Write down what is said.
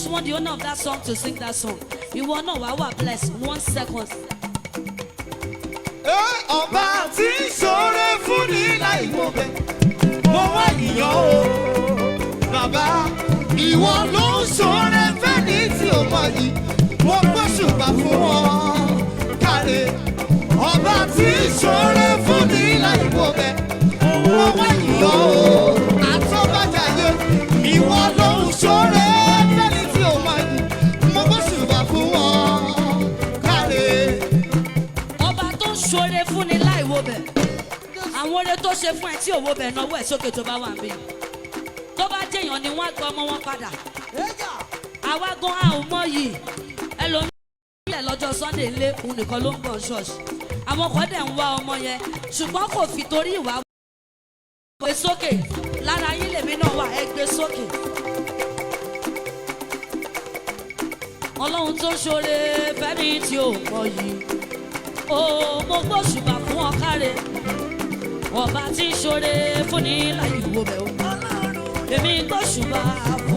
Just want the owner of that song to sing that song. Ìwọ náà wàá wà blessed. One second. Ẹ ọba tí ń ṣoore fún ní láì mọ̀ bẹ́ẹ̀, mo wá yìnyín o. Bàbá, ìwọ ló ń ṣoore fẹ́ni tí o mọ̀ yìí, mo gbóṣùbà fún ọ. Káre, ọba tí ń ṣoore fún ní láì mọ̀ bẹ́ẹ̀, mo wá yìnyín o. Àtọ́bàjáyé, ìwọ ló ń ṣoore fẹ́ni tí o mọ̀ yìí, mo gbóṣùbà fún ọ. Káre. Ọba tó ń ṣoore fúnni láì wo bẹ̀. Àwọn oore tó ṣe fún ẹ tí ò wo bẹ̀, náwó ẹ̀ sókè tó bá wà níbí. Tó bá jẹ́yàn ni, wọ́n á gba ọmọ wọn padà. Àwa gan a ò mọ yìí. Ẹlòmílẹ̀ lọ́jọ́ Sunday lé, òun nìkan ló ń bọ̀ ṣọ́ọ̀ṣì. Àwọn kan dẹ̀ ń wá ọmọ yẹn, ṣùgbọ́n kò fi torí ìwà gbé sókè. Lára yín lèmi náà wà, ẹ gbé sókè. Ọlọ́run tó ṣoore fẹ́mi tí ò mọ yìí. Ó mo gbóṣùbà fún ọ káre. Ọba tí ń ṣoore fúnni láì wo bẹ̀ o. Èmi gbóṣùbà fún.